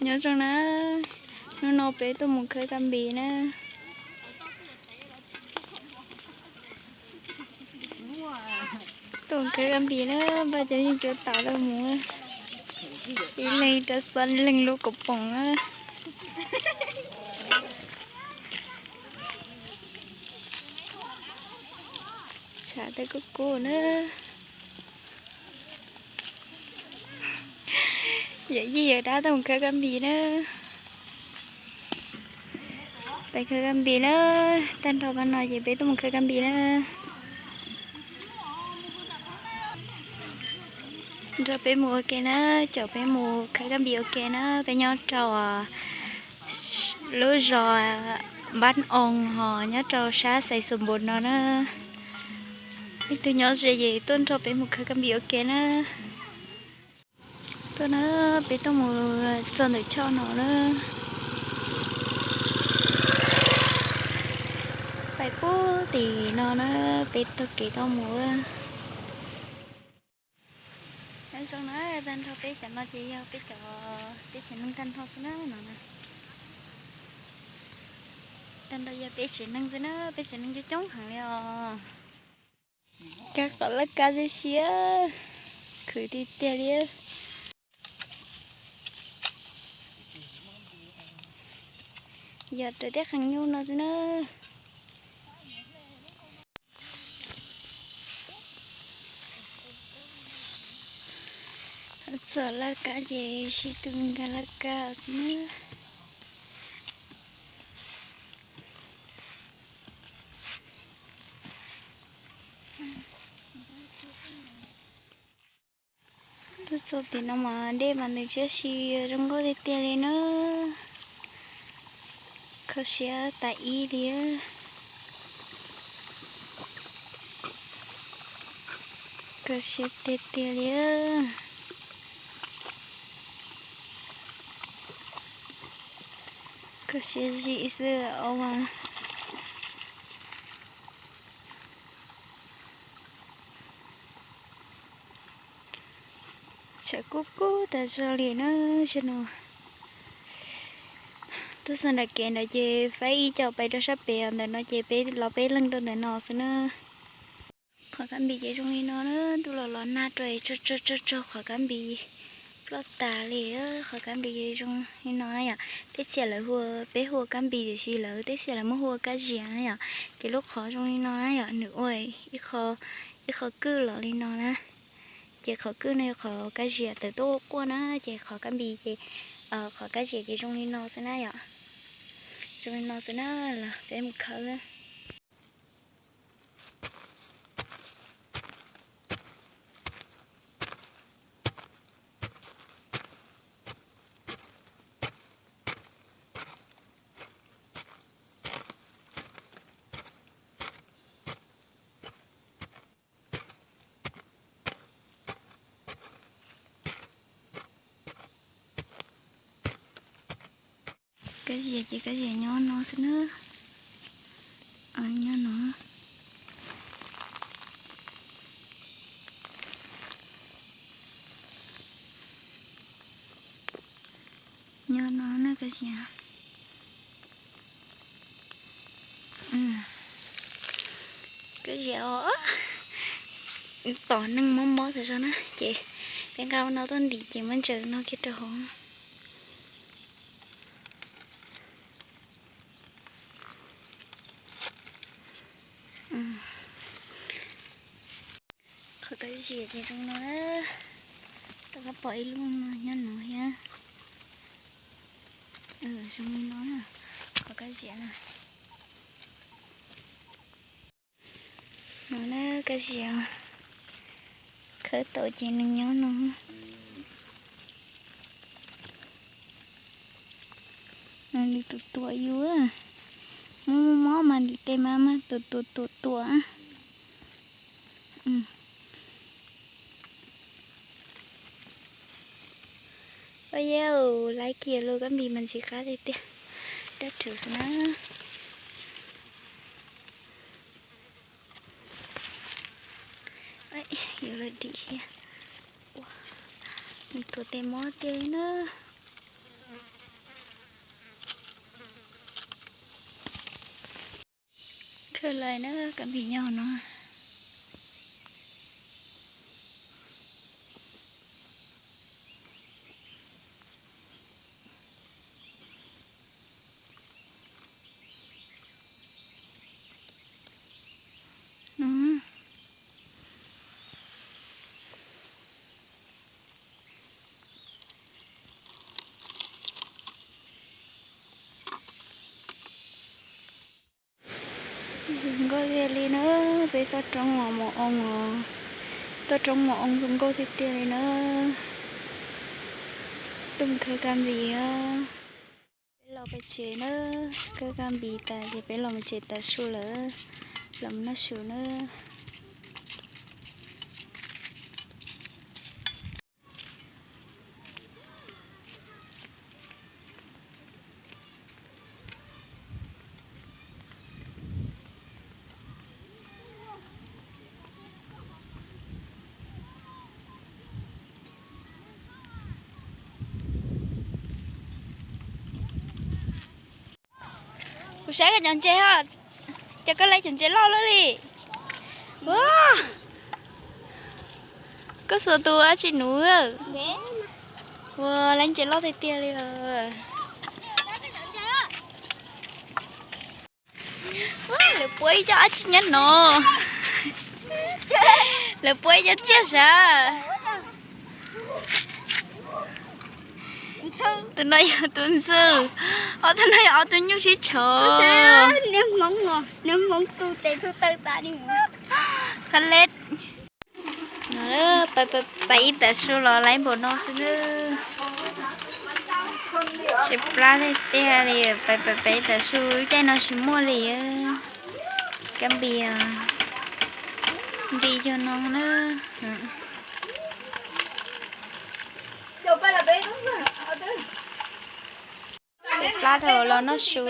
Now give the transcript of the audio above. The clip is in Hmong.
Nyob zoo na, hnub no peb tuaj mus khawb kab npis na. Tuaj mus khawb kab npis na, npaj cov yeej cov tas lawm mus. Ib leeg rau xya leeg lub kaum poom na. Tshav tej kub kub na. Yawm yij yawm dab tuaj mus khawb kab npis na. Peb khawb kab npis na, tag nrho pab no ces peb tuaj mus khawb kab npis na. Nrog peb mus ua ke na, caum peb mus khawb kab npis ua ke na, peb nyob rau lub zos Npab Oos ho nyob rau sab Xais Xus Npus no na. Leej twg nyob ze ces tuaj nrog peb mus khawb kab npis ua ke na. Tuaj na, peb tuaj mus txog ntawm choj no na. Pais puag tim no na, peb taug kev tuaj mus. Nyob zoo na, tag nrho peb cov no ces yog peb cov, peb tsev neeg tag nrho xwb na no na. Tag nrho yog peb tsev neeg xwb na, peb tsev neeg coob coob heev li os. Kab qhov laj kab tib si, khwv tiag tiag li. Yog raws tej qee nyuj no xwb na. Txog laj kab ces sib tw nkag laj kab xwb na. Tuaj txog tim no mas dej mas nws tib si zoo nkauj tiag tiag li na. Kho siab tas ib li. Kho siab tiag tiag li. Kho siab zim xwb os. Tshav kub kub tas zog li na, zaum no tuaj txog nram kev ntawd ces faib ib co pais rau sab pem os, ntawm no ces peb los peb leeg rau ntawm no xwb na. Qhov kab npis ces zoo li no na, tuaj los los nag rau es tsog tsog tsog qhov kab npis ploj tas li. Qhov kab npis ces zoo li no na yom, teb txhia lawv hu, peb hu ua kab npis tiam sis lawv teb txhia lawv muab hu ua kab zias na yom. Ces lub qhov zoo li no na yom, nws ua ib qho, ib qho kwj los li no na. Ces qhov kwj no yog qhov kab zias tawm tuaj quaj na, ces qhov kab npis ces, qhov kab zias ces zoo li no xwb na yom. Zoo li no xwb na, los peb mus khawb. Kab zias ces kab zias nyob no xwb na. Nyob no. Nyob no na kab zias. Kab zias os, tom neeg mob mob tas zog na ces peb nqa no tuaj ntim ces muab ntsaws no kiag rau hauv. Qhov kab zias ces zoo no na. Rau qab pom ib lub no nyob no thiab. Zoo li no na, qhov kab zias na. No na kab zias, khawb tau ces nws nyob no. Nws tus tuam yus, mob mob mas ntim tes mas mas tus tuam tuam tuam. Ua yau, laiv kiag lub kab npis mas ntxim qab tiag tiag, dab rhuv xwb na. Yuav los dim thiab. Nws tuam tes mob tiag li na. Lawm na, kab npis nyob no. Zoo nkauj tiag li na, peb toj roob los mus oo os. Toj roob mus oo zoo nkauj tiag tiag li na. Tuaj mus khawb kab npis os. Peb los pem tsev na, khawb kab npis tas ces peb los mus tsev tav su lawm, los mus noj su na. Kuv saib koj cov ntses os, cas koj laib cov ntses loj loj li. Ua, koj xuas tus dab tsi nuv? Ua, laib ntses loj tiag tiag li os. Lawv pua ib co dab tsi nyob no? Lawv pua ib co tsiaj sav. Tus no yog tus ntxwg, ob tug no yog ob tug nyuj sib tshov. Qab leb. Pais ib tag su los laib npaum no xwb na. Tsis plab tiag tiag li, pais pais ib tag su caij no tsis muaj li. Kab npis nti yog no na. Tsis plab dhau los noj su.